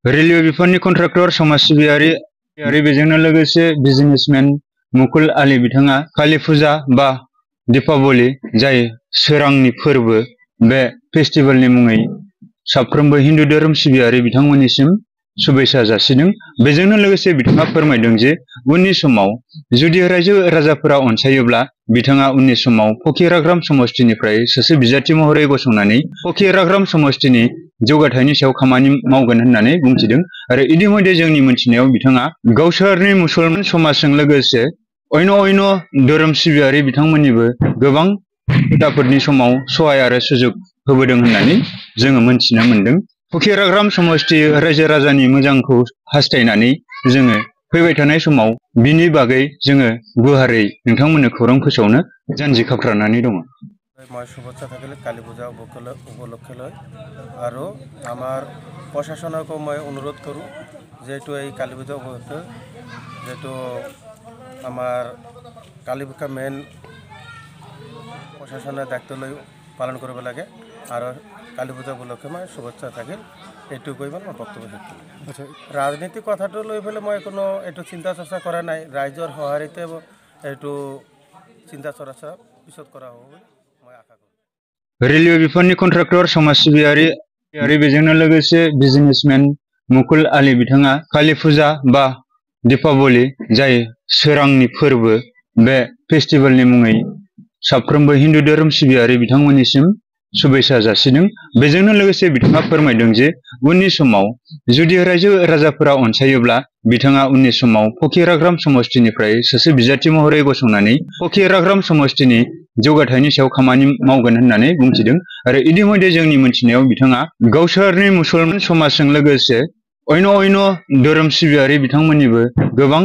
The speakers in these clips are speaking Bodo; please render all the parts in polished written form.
रेलवे बिफाननि कन्ट्राक्टर समाज सिबियारि बेजोंनो लोगोसे बिजनेसमेन मुकुल आली बिथाङा काली फुजा बा दीपावली जाय सोरांनि फोरबो बे फेस्टिवलनि मुङै साफ्रोमबो हिन्दु धोरोम सिबियारि बिथांमोननिसिम शुभेच्छा जासिदों। बेजोंनो लोगोसे बिथाङा फोरमायदों जे उननि समाव जुदि रायजो राजाफोरा अनसायोब्ला बिथाङा उननि समाव फकीराग्राम समष्टिनिफ्राय सासे बिजाथि महरै गसंनानै फकीराग्राम समष्टिनि जौगाथायनि सायाव खामानि मावगोन होननानै बुंथिदों। आरो इदिमयदे जोंनि मोनथिनायाव बिथाङा गावसोरनि मुसलमान समाजजों लोगोसे अन्य धोरोम सिबियारि बिथांमोननिबो गोबां खोथाफोरनि समाव सहाय आरो सुजुग होबोदों होननानै जोङो मोनथिनो मोनदों। फकीराग्राम समष्टि रायजो राजानि मोजांखौ हास्थायनानै जोङो फैबाय थानाय समाव बिनि बागै जोङो गुवारै नोंथांमोननो खौरां फोसावनो जानजि खाफ्रानानै दङ। मैं शुभेच्छा থাকিলে काली पूजा उपलक्षे लय और आमार प्रशासनको मैं अनुरोध करूँ जेहेतु ये काली पूजा उपलक्षे जेहेतु आमार काली पूजा मेन प्रशासनेर दायित्व लय पालन करब लागे और काली पूजा उपलक्षे मैं शुभेच्छा থাকিল এইটুকুই मैं बक्तव्य राखी। राजनीति कथाटो लई फेले मैं कोनो एटु चिंता चर्चा करा नाई राइजर सहायते एटु चिंता चर्चा पिছত करा होबो मैं आशा करूँ। रेलवे बिफाननि कन्ट्राक्टर समाज सिबियारि बेजोंनो लोगोसे बिजनेसमेन मुकुल आली बिथाङा काली फुजा बा दीपावली जाय सोरांनि फोरबो बे फेस्टिवलनि मुङै साफ्रोमबो हिन्दु धोरोम सिबियारि बिथांमोननिसिम शुभेच्छा जासिदों। बेजोंनो लोगोसे बिथाङा फोरमायदों जे उननि समाव जुदि रायजो राजाफोरा अनसायोब्ला बिथाङा उननि समाव फकीराग्राम समष्टिनिफ्राय सासे बिजाथि महरै गसंनानै फकीराग्राम समष्टिनि जौगाथायनि सायाव खामानि मावगोन होननानै बुंथिदों। आरो इदिमयदे जोंनि मोनथिनायाव बिथाङा गावसोरनि मुसलमान समाजजों लोगोसे अन्य धोरोम सिबियारि बिथांमोननिबो गोबां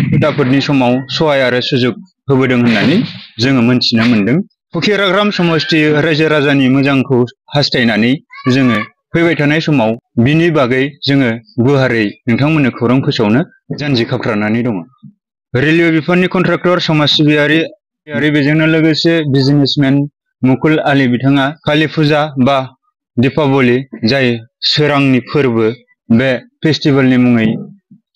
खोथाफोरनि समाव सहाय आरो सुजुग होबोदों होननानै जोङो मोनथिनो मोनदों। फकीराग्राम समष्टि रायजो राजानि मोजांखौ हास्थायनानै जोङो फैबाय थानाय समाव बिनि बागै जोङो गुवारै नोंथांमोननो खौरां फोसावनो जानजि खाफ्रानानै दङ। रेलवे बिफाननि कन्ट्राक्टर समाज सिबियारि बेजोंनो लोगोसे बिजनेसमेन मुकुल आली बिथाङा काली फुजा बा दीपावली जाय सोरांनि फोरबो बे फेस्टिवलनि मुङै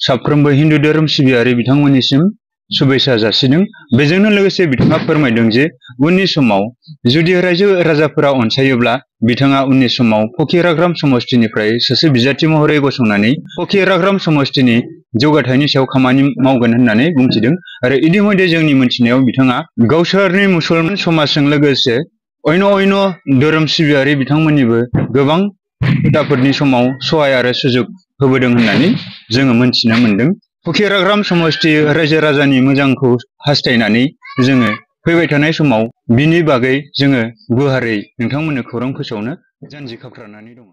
साफ्रोमबो हिन्दु धोरोम सिबियारि बिथांमोननिसिम शुभेच्छा जासिदों। बेजोंनो लोगोसे बिथाङा फोरमायदों जे उननि समाव जुदि रायजो राजाफोरा अनसायोब्ला बिथाङा उननि समाव फकीराग्राम समष्टिनिफ्राय सासे बिजाथि महरै गसंनानै फकीराग्राम समष्टिनि जौगाथायनि सायाव खामानि मावगोन होननानै बुंथिदों। आरो इदिमयदे जोंनि मोनथिनायाव बिथाङा गावसोरनि मुसलमान समाजजों लोगोसे अन्य धोरोम सिबियारि बिथांमोननिबो गोबां खोथाफोरनि समाव सहाय आरो सुजुग होबोदों होननानै जोङो मोनथिनो मोनदों। फकीराग्राम समष्टि रायजो राजानि मोजांखौ हास्थायनानै जोङो फैबाय थानाय समाव बिनि बागै जोङो गुवारै नोंथांमोननो खौरां फोसावनो जानजि खाफ्रानानै दङ।